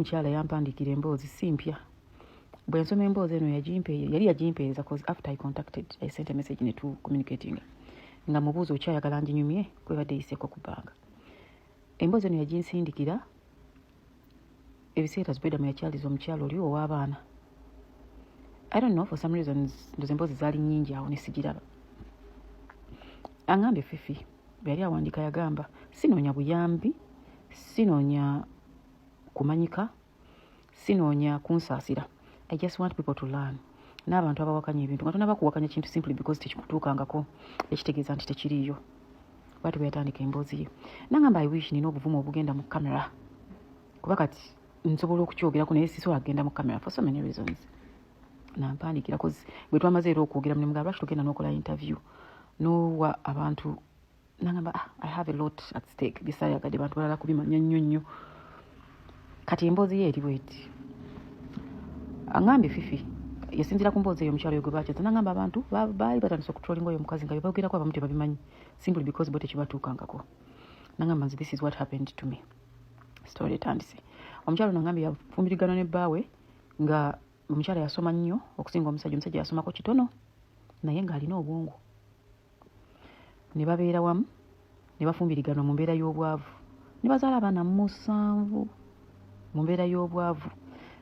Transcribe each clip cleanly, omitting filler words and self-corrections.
Omukyala yampandiikira emboozi si mpya. Bwe nsoma emboozi eno yali yagimpeereza, 'cause after I contacted, I sent a message ne tu communicating nga mubuuza okyayagala nginyumye kwebadde eyiseeko ku bbanga. Emboozi eno yaginsindikira ebiseera Zubeda mwe yakyaliza omukyala oli ow'abaana. I don't know, for some reasons ndoza emboozi zaali nnyingi awo ne sigiraba. Aŋŋambye Fifi bwe yali awandiika yagamba, "Sinoonya buyambi, sinoonya kumanyika, sinoonya kunsaasira. I just want people to learn n'abantu abawakanya ebintu nga tonaba kuwakanya kintu simply because tekikutuukangako ekitegeeza nti tekiriiyo." Bwati bwe yatandika emboozi ye nangamba, "I wish nina obuvumu obugenda mu kamera, kuba kati nsobola okukyogerako naye sisobola kugenda mu kamera for so many reasons." Nampandiikira, 'cause bwe twamaze era okwogera munemugamba, "Lwaki togenda n'okola interview n'owa abantu?" Nangamba, "Ah, I have a lot at stake bisaayagadde bantu balala kubimanya nnyo nnyo." Kati emboozi ye eri bweti. Aŋŋambye Fifi yasinziira ku mboozi eyo omukyalo oyo gwe bakyaza. Nangamba abantu baali batandise okutrollinga oyo omukazi nga byebaogerako abamu tebabimanyi simply because bo tekibatuukangako. Nangamba, "Nze this is what happened to me." Story etandise. Omukyalo nangambye yafumbirigana ne bbaawe nga omukyala yasoma nnyo okusinga omusajja. Omusajja yasomako kitono naye ng'alina obwongo. Ne babeera wamu ne bafumbiriganwa mu mbeera y'obwavu ne bazaala abaana 7 mu mbeera y'obwavu,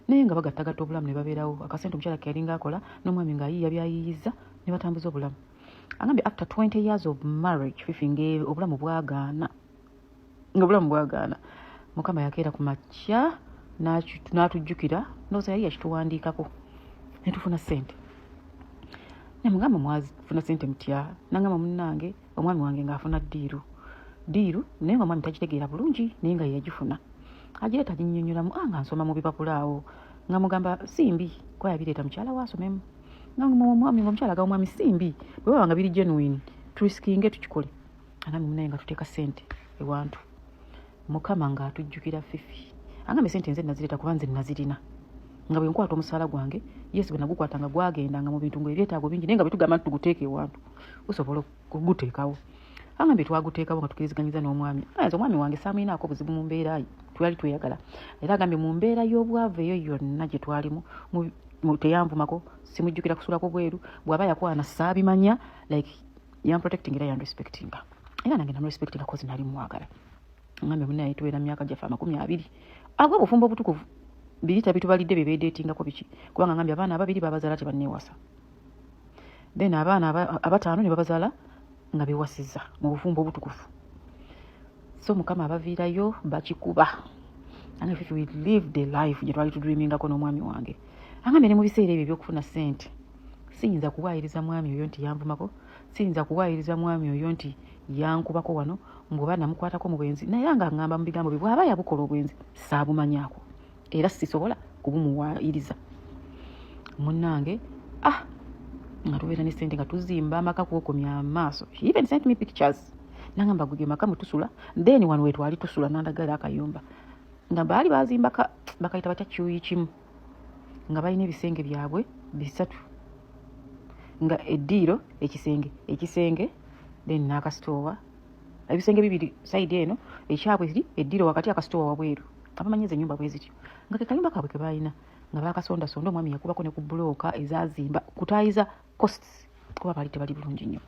naye nga bagattagatta obulamu ne babeerawo. Akasente omukyala ke yalinga akola n'omwami ng'ayiiya byayiiyiza ne batambuza obulamu. Agambye after 20 years of marriage, Fifi, nga obulamu bwagaana, nga obulamu bwagaana, Mukama yakeera ku makya n'atujjukira. Ndowooza yali yakituwandiikako ne tufuna ssente. Nemugamba, "Mwafuna ssente mutya?" Nangamba, "Munnange, omwami wange ng'afuna deal, deal naye nga omwami tagitegeera bulungi, naye nga yeyagifuna agireeta aginnyonnyolamu." Ah, nga nsoma mu bipapula awo nga mugamba simbi kuba yabireeta mukyala we asomemu, nga omwami nga omukyala agamba omwami simbi bwe baba nga biri genuine turiskinge tukikole. Agambye munaye nga tuteeka ssente ewantu, Mukama ng'atujjukira. Fifi agambye sente nze nazireeta kuba nze nazirina, nga bwe nkwata omusaala gwange, yes, bwe nagukwatanga gwagendanga mu bintu ngaebyetaago bingi, naye nga bwe tugamba nti tuguteeka ewantu gusobola okuguteekawo. Agambye twaguteekawo nga tukiriziganyiza n'omwami. Nze omwami wange saamuyinaako buzibu mu mbeera ye, twali tweyagala. Era agambye mu mbeera y'obwavu eyo yonna gye twalimu teyanvumako, simujjukira kusulako bweru, bw'aba yakwana saabimanya. Like yamprotecting era yanrespectinga, era nange namurespectinga 'cause nali mwagala. Ngambye munaye tubeera mu myaka gyaffe 20 agwe obufumbo obutukuvu biri tabitubalidde bye beedeetingako biki, kubanga ngambye abaana ababiri babazaala tebanneewasa, then abaana abataano ne babazaala nga bewasiza mu bufumbo obutukuvu. So Mukama abaviirayo bakikuba. Ange Fifi, we live the life gye twali tudreamingako n'omwami wange. Angambye ne mu biseera ebyo ebyokufuna ssente siyinza kuwaayiriza mwami oyo nti yanvumako, siyinza kuwaayiriza mwami oyo nti yankubako wano mbw'oba namukwatako mu bwenzi. Naye nga ŋŋamba mu bigambo bye, bw'aba yabukola obwenzi saabumanyaako era sisobola kubumuwaayiriza. Munnange, ah, nga tubeera ne ssente nga tuzimba amaka kwokomya amaaso. He even sent me pictures nangamba, "Gwe ge maka mwe tusula." Then wano wetwali tusula nandagala akayumba nga baali bazimbaka bakayita batya, kyuyi kimu, nga balina ebisenge byabwe bisatu, nga eddiiro, ekisenge, ekisenge, then n'akasitoowa, ebisenge bibiri side eno ekyabwe eri eddiiro wakati, akasitoowa wabweru. Abamanyiza ennyumba bwe zityo, nga ke kayumba kaabwe ke balina nga bakasondasonda. Omwami yakubako ne ku bulooka ezazimba kutayiza costs kuba baali tebali bulungi nnyo.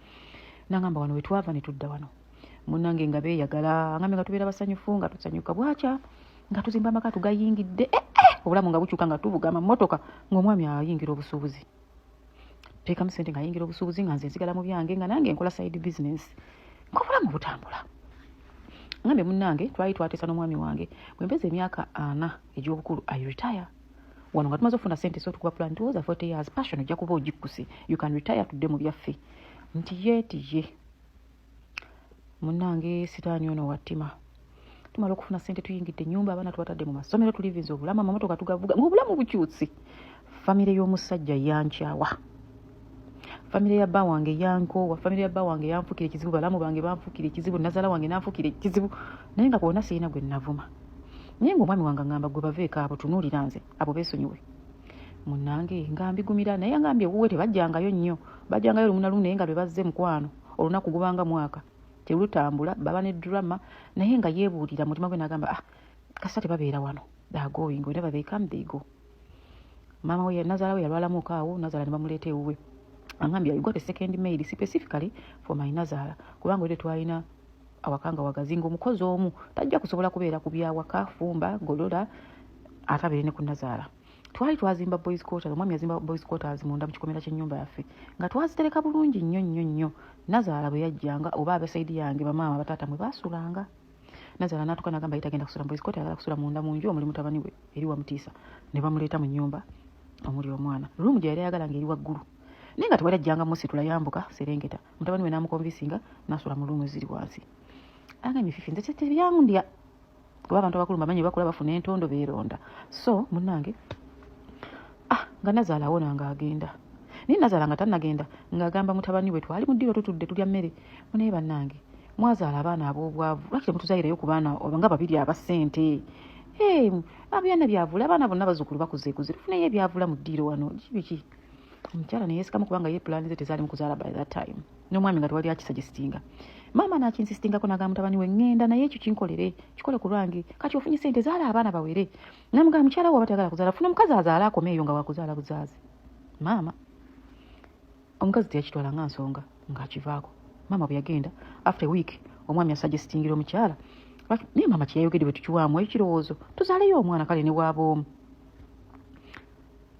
Nangamba wano wetwava ne tudda wano, munnange, nga beeyagala. Ngambe nga tubeera basanyufu, nga tusanyuka, bwakya nga tuzimba amaka tugayingidde, eh, eh, obulamu nga bukyuka, nga tuvuga amamotoka, ng'omwami ayingira obusuubuzi, teekamu sente ng'ayingira obusuubuzi, nga nze nsigala mu byange, nga nange nkola side business, ng'obulamu butambula. Ngambe munnange twali twateesa n'omwami wange, bwe mpeza emyaka 40 egy'obukulu I retire. Wano nga tumaze okufuna sente, so tukuba plan tuwoza 40 years passion ojja kuba ogikkuse, you can retire, tudde mu byaffe. Nti ye ti ye. Munnange, sitaani ono wattima. Tumala okufuna sente, tuyingidde ennyumba, abaana tubatadde mu masomero, tulivinza obulamu, amamotoka tugavuga, ng'obulamu bukyutse. Famire y'omusajja yankyawa, famire ya bba wange yankoowa, famire ya bba wange yanfukira ekizibu, balamu bange banfukira ekizibu, nazaala wange nanfukira ekizibu, naye nga kwonna sirina gwe navuma. Naye ngaomwami wange aŋŋamba, "Gwe baveeko abo, tunuulira nze, abo beesonyiwe." Munnange, nga mbigumira, naye ngambye ewuwe tebajjangayo nnyo, bajjangayo lumu na lumu, naye nga lwe bazze, mukwano, olunaku gubanga mwaka terutambula, baba ne drama. Naye nga yeebuulira mutima gwe nagamba, "Ah, kasita tebabeera wano." They are going. Whenever they come, they go. Maama we, nazaala we yalwalamuko awo, nazaala ne bamuleeta ewuwe. Angambye, "I got a second maid specifically for my nazaala, kubanga ode twalina awaka nga wagazi, nga omukozi omu tajja kusobola kubeera ku byawaka, fumba, golola, ate abeere ne ku nazaala." Twali twazimba boys quarters, omwami yazimba boys quarters munda mu kikomera ky'ennyumba yaffe, nga twazitereka bulungi nnyo nnyo nnyo. Nazaala bwe yajjanga, oba abe side yange, bamaama, bataata mwe baasulanga. Nazaala n'atuuka n'agamba yitagenda kusula mu boys quarter, ayagala kusula munda mu nju omuli mutabani we eri wamutiisa. Ne bamuleeta mu nnyumba omuli omwana, room gye yali ayagala ng'eri waggulu, naye nga tewali ajjanga musitula yambuka serengeta. Mutabani we n'amuconvincinga n'asula mu room ziri wansi. Agambye, "Fifi, nze tebyangundya, kuba abantu abakulu bamanyi bakula bafuna entondo, beeronda." So munnange, ah, nga nazaala awona ng'agenda, naye nazaala nga tannagenda, ng'agamba mutabani we, twali mu ddiro tutudde tulya mmere, "Munaye bannange, mwazaala abaana ab'obwavu, lwaki temutuzayirayo ku baana nga babiri aba ssente? Abyana byavula, abaana bonna bazzukulu bakuzeekuze, tufuneyo ebyavula mu ddiiro wano biki?" Omukyala neyeesikamu, kubanga ye pulaani ze tezaali mu kuzaala by that time, n'omwami nga tewali akisuggestinga. Maama n'akinsistingako, n'agamba mutabani we, "Ŋŋenda, naye ekyo kinkolere, kikole ku lwange. Kati ofunye sente, zaala abaana bawere." Namugamba, "Mukyala wo aba tayagala kuzaala, funa omukazi azaale, akome eyo nga wakuzaala buzaazi." Maama omukazi teyakitwala nga nsonga, ng'akivaako. Maama bwe yagenda, after a week omwami asuggestingira omukyala, naye maama kyeyayogedde bwe tukiwaamu ekirowoozo, tuzaaleyo omwana kale ne bwaba omu.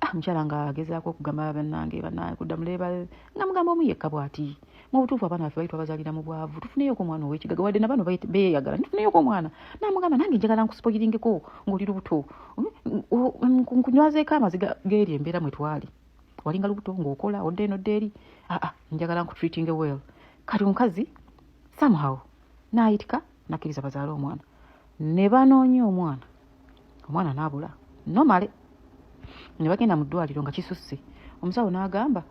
Ah, mukyala nga agezaako okugamba, "Bannange, bannange," kudda muleeba nga mugamba omu yekka bw'ati, "Mu butuufu abaana baffe bali twabazaalira mu bwavu, tufuneyoko omwana ow'ekigaga, wadde na bano beeyagala, tufuneyoko omwana." Namugamba, "Nange njagala nkuspoiringeko ng'oli lubuto, nkunywazeeko amaziga g'eri embeera mwe twali, walinga lubuto ng'okola odde eno odde eri. Aa, njagala nkutreatinge well." Kati omukazi somehow n'ayitika nakkiriza bazaale omwana. Ne banoonya omwana, omwana n'abula nomale. Ne bagenda mu ddwaliro nga kisusse, omusawo n'agamba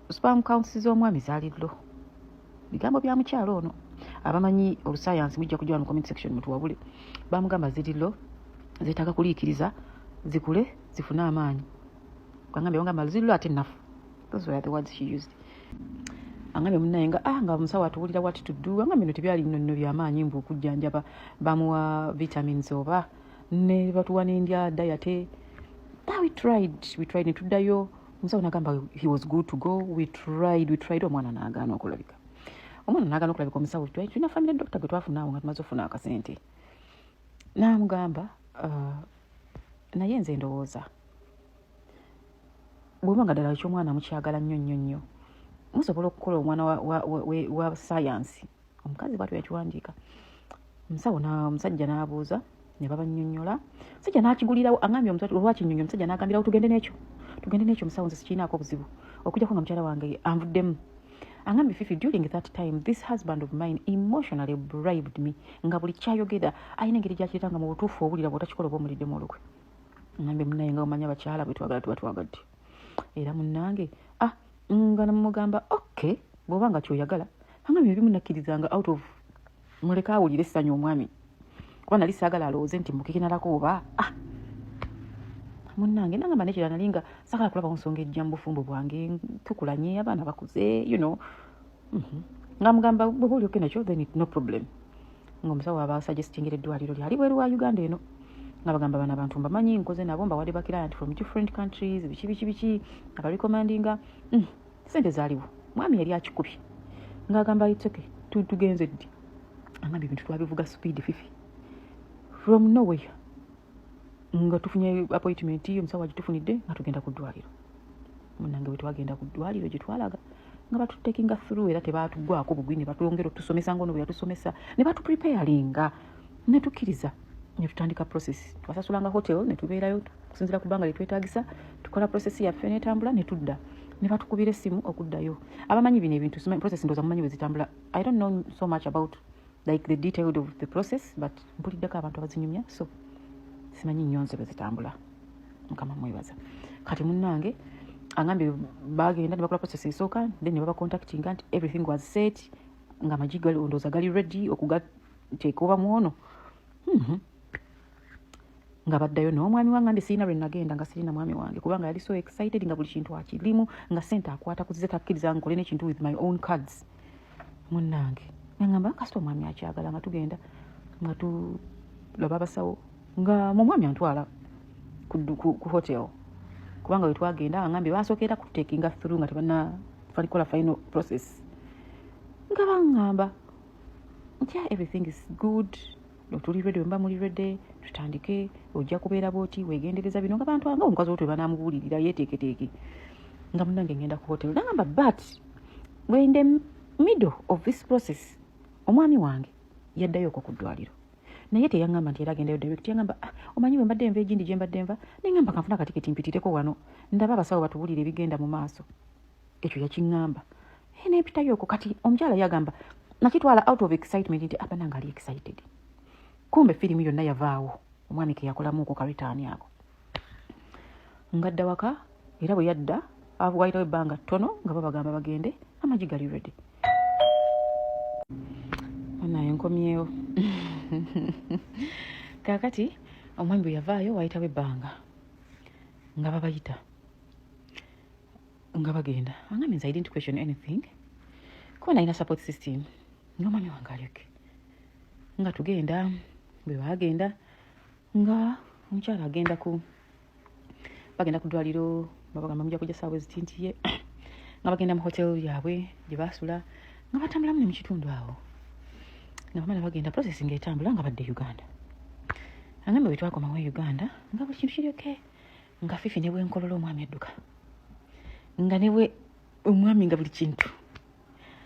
sperm counts z'omwami zaali low. Bigambo bya mukyalo ono, abamanyi olusayansi mujja kujja mu comment section mutuwabule. Bamugamba ziri low, zeetaaga kuliikiriza zikule zifune amaanyi. Agambye bamugamba ziri low ate nnafu. Those were the words she used. Angambye munnaye nga, ah, nga omusawo atuwulira what to do. Angambye no tebyali nno nno byamaanyi, mbu okujjanjaba bamuwa vitamins oba ne batuwa n'endya, diet. Ah, we tried, we tried, ne tuddayo, omusawo nagamba he was good to go. We tried, we tried, omwana n'agaana okulabika, omwana n'agaana okulabika. Omusawo, tulina family doctor gwe twafuna awo nga tumaze ofuna akasente, n'amugamba, "Naye nze ndowooza bw'oba nga ddala ekyomwana mukyagala nnyo nnyo nnyo, musobola okukola omwana wa sayansi." Omukazi bwatyo yakiwandiika. Omusawo, omusajja n'abuuza, ne babannyonnyola, omusajja n'akigulirawo. Angambye olwakinnyonnyo, omusajja n'agambirawo, "Tugende n'ekyo, tugende n'ekyo, omusawo, nze sikiinaako buzibu okujjako nga mukyala wange anvuddemu." Angambye, "Fifi, during that time this husband of mine emotionally bribed me, nga buli kyayogera alina engeri gyakireeta nga mu butuufu owulira bw'otakikola oba omuliddemu olukwe." Ngambye, "Munnaye, nga omanyi abakyala bwe twagala tuba twagadde era munnange." Ah, nga namugamba, "Okay, bw'oba nga kyoyagala." Angambye ebimu nakkirizanga out of muleke awulire essanyu omwami, kuba nali saagala alowooze nti mukikinalako oba. Ah, munnange, nangamba nekirala, nali nga saagala kulabawo nsonga ejja mu bufumbo bwange, tukulanye, abaana bakuze. Nga mugamba, "Bw'oba oli okay nakyo, then no problem." Ng'omusawo aba suggestingira eddwaliro lyali bweru wa Uganda eno, nga bagamba, "Bano abantu mbamanyi, nkoze nabo, mbawadde ba client from different countries," biki biki biki, abarecommendinga. Sente zaaliwo, mwami yali akikubye ng'agamba, "It's okay, tugenze ddi?" Angambye ebintu twabivuga speed. Fifi, from nowhere nga tufunye appointment, omusawo agitufunidde, nga tugenda ku ddwaliro. Munange, bwe twagenda ku ddwaliro gye twalaga, nga batutekinga through, era tebatugwako bugwi, ne batwongera otusomesa nga ono bwe yatusomesa, ne batupreparinga, ne tukkiriza, ne tutandika process. Twasasulanga hotel ne tubeerayo okusinziira ku bbanga lyetwetagisa, tukola process yaffe netambula, ne tudda, ne batukubira essimu okuddayo. Abamanyi bino ebintu, process ndowooza mumanyi bwe zitambula. I don't know so much about like the detail of the process, but mpuliddeko abantu abazinyumya, so simanyi nnyo nze bwe zitambula. Mukama mwebaza. Kati munnange, agambye bagenda ne bakola process esooka, then ne babacontactinga nti everything was set, nga amagi ndowooza gali ready okugateeka oba mwono. Nga baddayo n'omwami wange. Ngambye sirina lwe nagenda nga sirina mwami wange, kubanga yali so excited, nga buli kintu akirimu, nga sente akwata kuzize, takkiriza nkole n'ekintu with my own cards. Munnange, nagamba kasita omwami akyagala, nga tugenda nga tulaba abasawo. Nga mumwami antwala ku hotel, kubanga we twagenda angambye basookera kutakinga through nga tebannakola final process, nga baŋŋamba nti, "Yeah, everything is good, tuli ready, wemba muli ready tutandike, ojja kubeera bwoti, wegendereza bino," nga bantu nga omukazi otwe banamubuulirira yeteeketeeke. Nga munange ngenda ku hotel, nagamba, but we're in the middle of this process, omwami wange yaddayo okwo ku ddwaliro, naye teyaŋŋamba nti era agendayo direct. Yaŋŋamba, "Ah, omanyi bwe mbadde nva egindi gye mbadde nva, neŋŋamba kanfuna akatiketi mpitireko wano ndaba abasawo batubuulire ebigenda mu maaso." Ekyo yakiŋŋamba. Eh, nempitayo okwo. Kati omukyala yagamba nakitwala out of excitement nti abananga ali excited, kumbe firimu yonna yavaawo omwami ke yakolamuuko karitaani ako. Ngadda waka, era bwe yadda wayitawo ebbanga ttono nga babagamba bagende, amagi gali ready. Naye nkomyewo. Kaakati omwami bwe yavaayo, wayitawo ebbanga nga babayita nga bagenda. Angambye nze I didn't question anything kuba nalina support system nga omwami wange alyoke nga tugenda. Bwe baagenda nga omukyala agenda ku bagenda ku ddwaliro, babagamba mujja kujja saawa eziti nti ye nga bagenda mu hotel yaabwe gye baasula, nga batambulamu ne mu kitundu awo, nga bamala bagenda, process ng'etambula nga badde Uganda. Angambye bwe twakomawo e Uganda nga buli kintu kiri okay, nga Fifi ne bwenkolola omwami adduka, nga ne bwe omwami nga buli kintu.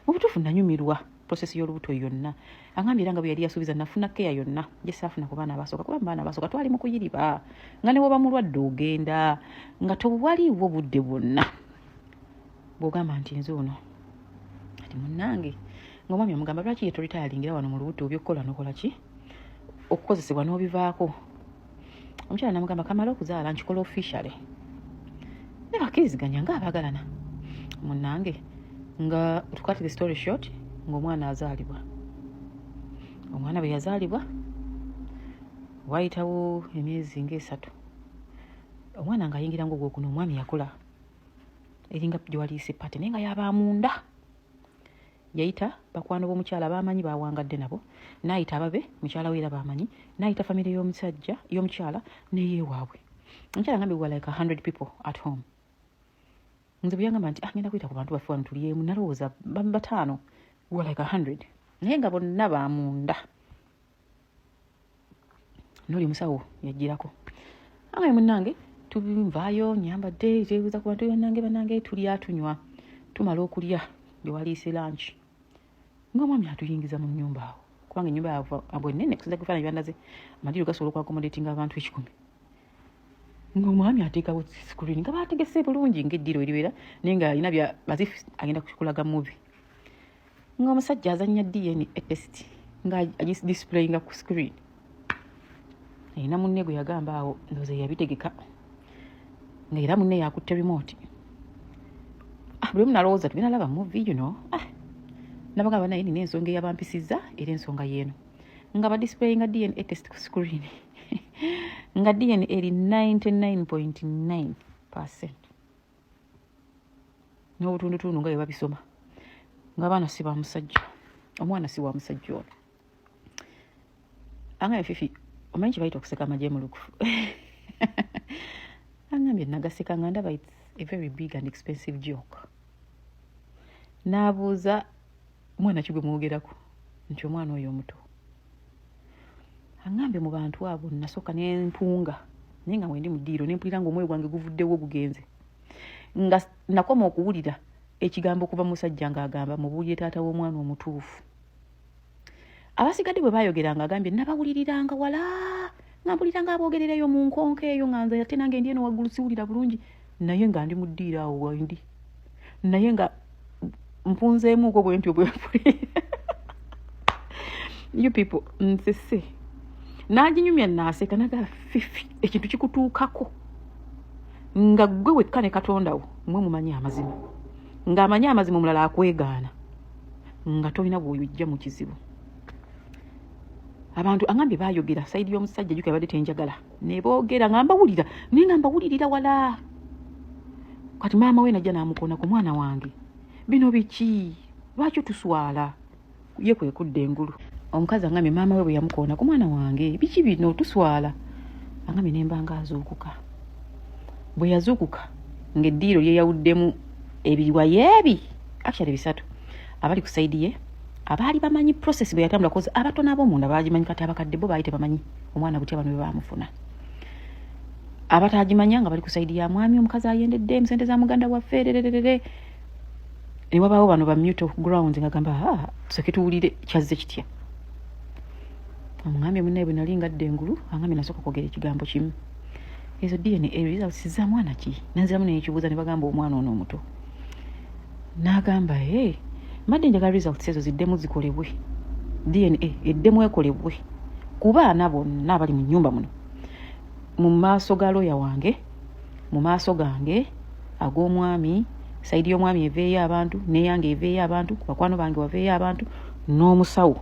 Mu butuufu nanyumirwa process y'olubuto yonna. Angambye era nga bwe yali yasuubiza, nafuna keya yonna gye saafuna ku baana abasooka, kuba mu baana abasooka twali mu kuyiriba, nga ne woba mulwadde ogenda, nga tewaliiwo budde bwonna bw'ogamba nti nze ono ati munnange. Ng'omwami omugamba lwaki ye toritayalingira wano mu lubuto, obyokukola nokola ki, okukozesebwa n'obivaako. Omukyala namugamba kamala okuzaala nkikola officially, ne bakkiriziganya ng'abaagalana. Munnange, nga to cut the story short, ng'omwana azaalibwa. Omwana bwe yazaalibwa, wayitawo emyezi ng'esatu, omwana ng'ayingira ng'ogwokuna, omwami yakula eringa gye waliise party, naye nga yaba munda. Yayita bakwano b'omukyala bamanyi bawangadde nabo, n'ayita ababe mukyala we era bamanyi, n'ayita famire y'omusajja y'omukyala neyewaabwe. Omukyala ngambye we were like 100 people at home. Nze bwe yangamba nti, "Ah, ngenda kuyita ku bantu baffe wano tulyemu," nalowooza bataano. We were like 100, naye nga bonna bamunda. N'oli omusawo yagirako angaye. Munnange, tubinvaayo nyambadde, twebuuza ku bantu, bannange, bannange, tulya, tunywa, tumala okulya gye waliise lunch, ng'omwami atuyingiza mu nnyumba awo, kubanga ennyumba yaabwe ennene kusinza kufaananyi byandaze, amadiiro gasobola okwaccommodatinga abantu 100. Ng'omwami ateekawo screen nga baategese bulungi ng'eddiiro eribeera, naye nga alina bya as if agenda kukulaga movie, ng'omusajja azannya DNA test nga agidisplayinga ku screen. Erina munne gwe yagamba awo, ndowooza yabitegeka, nga era munne yakutte remote. Ah, buli omu nalowooza tugenda laba movie. Ah, nabagamba naye nina ensonga eyabampisizza, era ensonga yeeno nga badisplayinga DNA test ku screen, nga DNA eri 99.9% n'obutundutundu nga bwe babisoma, nga abaana si ba musajja, omwana si wa musajja ono. Angambye, "Fifi, omanyi kye bayita okuseka amagye mulukufu?" Angambye nagaseka nga ndaba it's a very big and expensive joke. N'abuuza, "Mwana ki gwe mwogerako?" Nti omwana oyo omuto. Aŋŋambye mu bantu abo nasooka nempunga, naye nga wendi mu ddiiro nempulira nga omwoyo gwange guvuddewo gugenze, nga nakoma okuwulira ekigambo okuva musajja ng'agamba, "Mubuulire taata w'omwana omutuufu." Abasigadde bwe bayogeranga, agambye nabawuliriranga wala, nga mpulira nga aboogerereyo mu nkonko eyo, nga nze ate nange ndi eno waggulu siwulira bulungi, naye nga ndi mu ddiiro awo wendi, naye nga mpunzeemuuko bwe ntyo bwe mpulira. You people, nsese n'aginyumya naaseka naga, "Fifi, ekintu kikutuukako nga ggwe wekka ne Katonda wo mwe mumanyi amazima, ng'amanyi amazima omulala akwegaana, nga tolina bw'oyojja mu kizibu." Abantu angambye baayogera side y'omusajja juka yabadde tenjagala, ne boogera nga mbawulira, naye nga mbawulirira wala. Kati maama we najja n'amukona ku mwana wange, "Bino biki? Lwaki tuswala?" Ye kwe kudda engulu. Omukazi angambye maama we bwe yamukoona ku mwana wange, "Biki bino? Tuswala." Agambye nembanga azuukuka. Bwe yazuukuka ng'eddiiro lyeyawuddemu ebiwayi ebi, actually bisatu. Abali ku side ye abaali bamanyi process bwe yatambula, 'cause abatono ab'omunda bagimanyi. Kati abakadde bo baali tebamanyi omwana butya bano bwe baamufuna. Abatagimanya nga bali ku side ya mwami, omukazi ayendedde mu sente za muganda waffe rererere. Ne wabaawo bano ba mutual grounds nga gamba, "Ah, tusooke tuwulire kyazze kitya." Omugambye, "Munnaye, bwe nali ngadde engulu," agambye, "nasooka kwogera ekigambo kimu, ezo DNA results za mwana ki?" Nanziramu nekibuuza. Ne bagamba omwana ono omuto. N'agamba, "E, mbadde njagala results ezo ziddemu zikolebwe, DNA eddemu ekolebwe ku baana bonna abali mu nnyumba muno, mu maaso ga looya wange, mu maaso gange, ag'omwami, side y'omwami eveeyo abantu, neyange eveeyo abantu, ku bakwano bange waveeyo abantu, n'omusawo."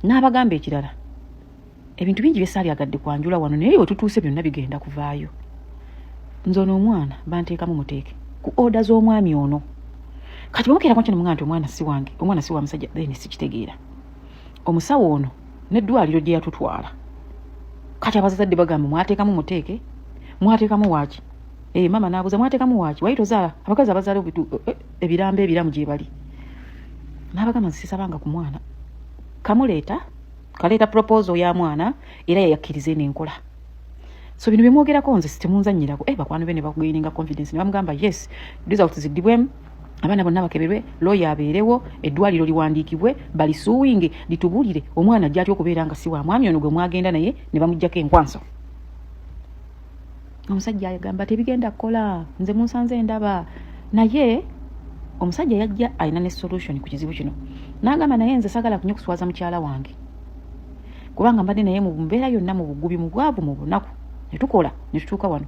N'abagamba ekirala, "Ebintu bingi byesaalyagadde kwanjula wano, naye we tutuuse byonna bigenda kuvaayo. Nze ono omwana banteekamu muteeke ku order z'omwami ono. Kati bwemukeera kwakyo nemugaa nti omwana si wange, omwana si wa musajja, then sikitegeera omusawo ono n'eddwaliro gye yatutwala." Kati abazadde bagamba, "Mwateekamu muteeke, mwateekamu waaki?" E, mama n'abuuza, "Mwateekamu waaki? Wali tozaala abakazi abazaala ebirambo ebiramu gye bali?" N'abagamba, "Nze sisabanga ku mwana kamuleeta, kaleeta proposal ya mwana, era yayakkiriza eno enkola. So bino byemwogerako nze temunzanyirako." Eh, bakwano be ne bakugaininga confidence ne bamugamba, "Yes, results ziddibwemu, abaana bonna bakeberwe, lawyer abeerewo, eddwaliro liwandiikibwe, balisuuwinge litubuulire omwana ajja atya okubeera nga si wa mwami ono gwe mwagenda naye ne bamugjako enkwanso." Omusajja agamba, "Tebigenda kukola, nze munsanze ndaba." Naye omusajja yajja alina ne solution ku kizibu kino. N'agamba, "Naye nze sagala kunyo kuswaza mukyala wange, kubanga mbadde naye mu mbeera yonna, mu bugubi, mu bwavu, mu bunaku, ne tukola ne tutuuka wano.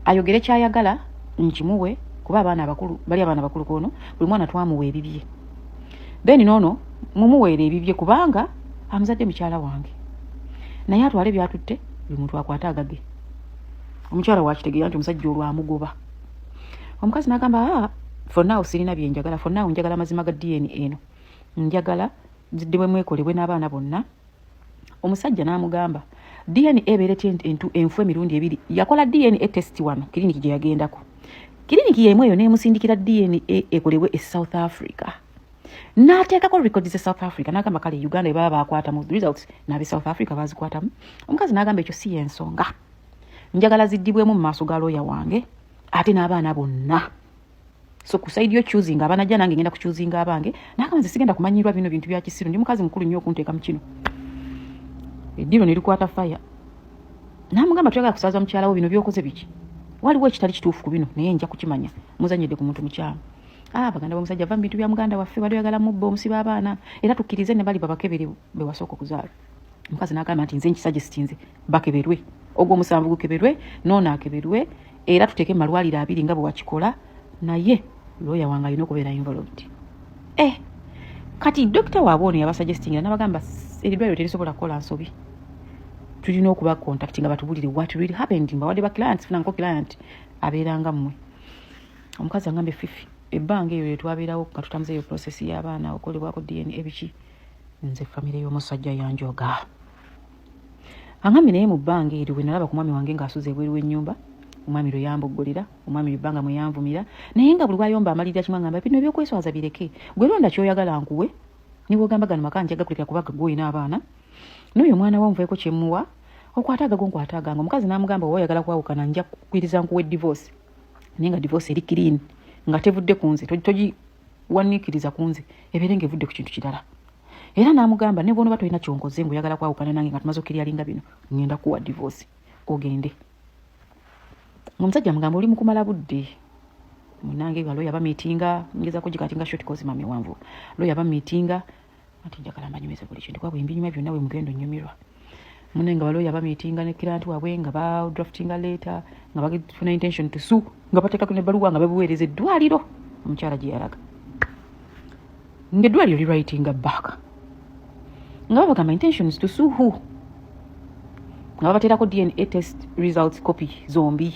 Ayogere kyayagala nkimuwe, kuba abaana abakulu bali, abaana bakulu kono, buli mwana twamuwa ebibye. Then noono mumuweera ebibye, kubanga amuzadde mukyala wange. Naye atwale byatutte, buli muntu akwate agage." Omukyala wakitegeera nti omusajja olwo amugoba. Omukazi n'agamba, "Aa, for now sirina byenjagala. For now njagala amazima ga DNA eno, njagala ziddibwemu ekolebwe n'abaana bonna." Omusajja n'amugamba, "DNA ebeera etya enfu emirundi ebiri?" Yakola DNA test wano kiriniki gye yagendako, kiriniki yemu eyo n'emusindikira DNA ekolebwe e South Africa, n'ateekako records ze South Africa. N'agamba, "Kale Uganda ebaba bakwatamu results, n'abe South Africa bazikwatamu." Omukazi n'agamba, "Ekyo si yensonga, njagala ziddibwemu mu maaso ga looya wange ate n'abaana bonna. So ku side yo choosing abaana, jja nange ngenda kuchoosinga abange." N'agamba, "Nze sigenda kumanyirwa bino bintu bya kisiru, ndi mukazi mukulu nnyo okunteeka mu kino." Eddiro ne likwata fire. N'amugamba, "Tuyagala kusaaza mukyala wo, bino byokoze biki? Waliwo ekitali kituufu ku bino, naye nja kukimanya. Muzanyidde ku muntu mukyamu." Ah, baganda b'omusajja, va mu bintu bya muganda waffe, bali oyagala mubba omusiba abaana, era tukkirize ne bali babakebere be wasooka okuzaala. Omukazi n'agamba nti, "Nze nkisuggestinze bakeberwe, ogwo omusanvu gukeberwe, noono akeberwe, era tuteeke mu malwaliro abiri nga bwe wakikola, naye looya wange alina okubeera involved." Eh, kati dokita waabwe ono yabasuggestingira n'abagamba, "Eddwaliro terisobola kukola nsobi, tulina okuba contact nga batubulire what really happened. Mbawadde ba clients, funanko client abeeranga mmwe." Omukazi agambye, "Fifi, ebbanga eyo lyetwabeerawo nga tutambuza eyo process y'abaana okolebwako DNA ebiki, nze famire y'omusajja yanjoga." Agambye, "Naye mu bbanga eryo bwe nalaba ku mwami wange ng'asuze ebweru w'ennyumba, omwami lwe yamboggolera, omwami lwe mwe yanvumira, naye nga buli lwayomba amalirira kimu, agamba, 'Bino ebyokweswaza bireke, gwe londa ky'oyagala nkuwe. Ne bwogamba gano maka njaga kulekera, kubaga gw'olina abaana n'oyo omwana wo, nveeko kyemuwa, okwate agago, nkwate agange.'" Omukazi n'amugamba, "Oba oyagala kwawukana, nja kukkiriza nkuwe divorce, naye nga divorce eri clean, nga tevudde ku nze, togiwaniikiriza ku nze, ebeere ng'evudde ku kintu kirala." Era n'amugamba, "Ne bw'onoba tolina kyonkoze ng'oyagala kwawukana nange nga tumaze okkiryalinga bino, ngenda kuwa divorce ogende." Omusajja amugamba, "Oli mukumala budde munange." Lawyer bamiitinga, ngezako gicuttinga short 'cause mami wanvu. Lawyer bamiitinga anti njagala mbanyumize buli kintu, kuba bwe mbinyuma byonna bwe mugenda onyumirwa mune. Nga balawyer bamiitinga ne client waabwe, nga ba draftinga letter, nga bafuna intention to sue, nga bateekako nebbaluwa, nga babuweereza eddwaliro omukyala gye yalaga, ng'eddwaliro liwritinga back nga babagamba, "Intentions to sue who?" Nga babateerako DNA test results copy zombi.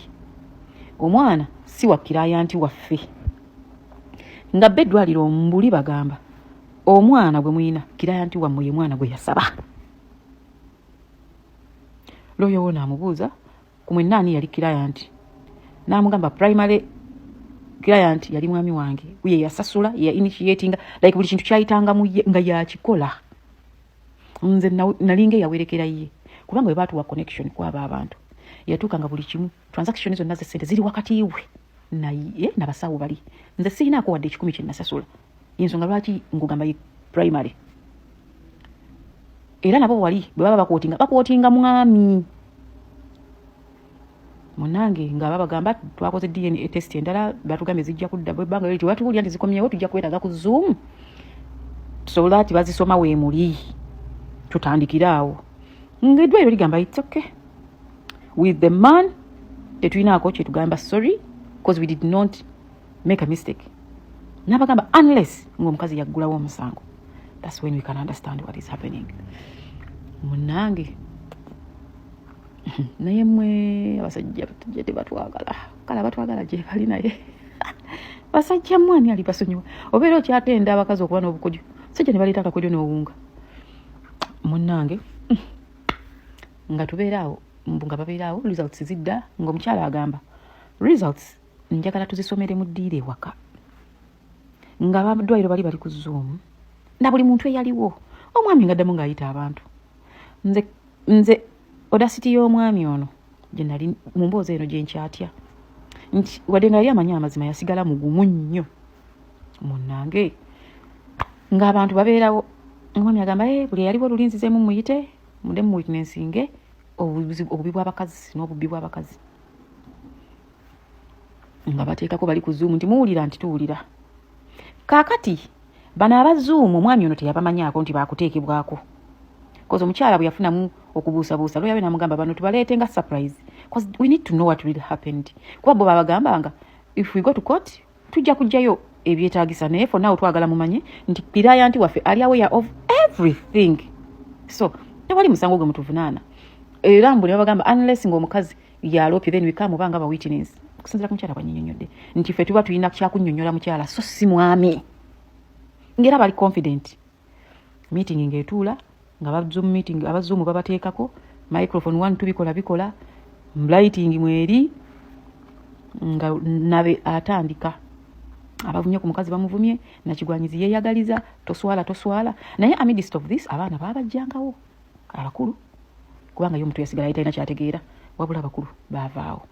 Omwana si wa client waffe. Nga bba eddwaliro mbuli bagamba, "Omwana gwe muyina, client wammwe ye mwana gwe yasaba." Lawyer wo naamubuuza ku mwenna ani yali client, n'amugamba primary client yali mwami wange, ye yasasula, ye initiatinga, like buli kintu kyayitangamu ye nga yakikola. Nze nalinga eyawerekera ye, kubanga bwe baatuwa connection kwaba abantu, yatuuka nga buli kimu, transaction zonna zesente ziri wakati we naye nabasawo bali. Nze sirinaako wadde 100 kye nasasula. Yensonga lwaki nkugamba ye primary. Era nabo wali bwe baba baquotinga, baquotinga mwami munange nga babagamba twakoze DNA test endala, batugambye zijja kudda bwebbanga lyo tebatuwulira nti zikomyewo, tujja kwetaaga ku Zoom tusobole ati bazisoma weemuli tutandikire awo. Ngaeddwaliro ligamba, "It's okay, with the man tetulinaako kyetugamba, sorry, because we did not make a mistake." Nabagamba unless ngaomukazi yaggulawo omusango, that's when we can understand what is happening. Munange, naye mmwe abasajja batujja tebatwagala. Kale abatwagala gye bali, naye basajja mmwe ani ali basonyiwa? Obeera okyatenda abakazi okuba n'obukodyo, sajja ne baleeta akakodyo n'owunga. Munnange, nga tubeera awo, mbu nga babeera awo, results zidda, ng'omukyala agamba, "Results njagala tuzisomere mu ddiiro ewaka," nga abaddwaliro bali bali ku Zoom na buli muntu eyaliwo. Omwami nga ddamu ng'ayita abantu. Nze audacity y'omwami ono gye nali mu mboozi eno gye nkyatya nti wadde nga yali amanyi amazima, yasigala mugumu nnyo. Munnange, ng'abantu babeerawo, omwami agamba, "Eh, buli eyaliwo olulinzizeemu muyite mudde mu witnessinge obubi bw'abakazi n'obubbi bw'abakazi." Nga bateekako bali ku Zoom nti, "Muwulira?" Nti, "Tuwulira." Kaakati bano aba Zoom, omwami ono teyabamanyaako nti bakuteekebwako, 'cause omukyala bwe yafunamu okubuusabuusa, lawyer we namugamba, "Bano tubaleete nga surprise, 'cause we need to know what really happened," kuba bo babagambanga, "If we go to court, tujja kugjayo ebyetaagisa, naye for now twagala mumanye nti client waffe ali aware of everything, so tewali musango gwe mutuvunaana." Era mbu ne babagamba, unless ng'omukazi yalopye, then we come oba nga ba witness. Okusinziira ku mukyala bwanyinyonnyodde nti ffe tuba tulina kyakunnyonnyola mukyala, so si mwami. Ngera bali confident. Meeting ng'etuula nga ba Zoom meeting, aba Zoom babateekako microphone one two, bikola bikola, lighting mweri, nga nabe atandika abavumye ku mukazi, bamuvumye nakigwanyizi, yeeyagaliza, toswala, toswala. Naye amidst of this, abaana baabajjangawo abakulu, kubanga ye omuntu yasigala talina kyategeera, wabula abakulu baavaawo.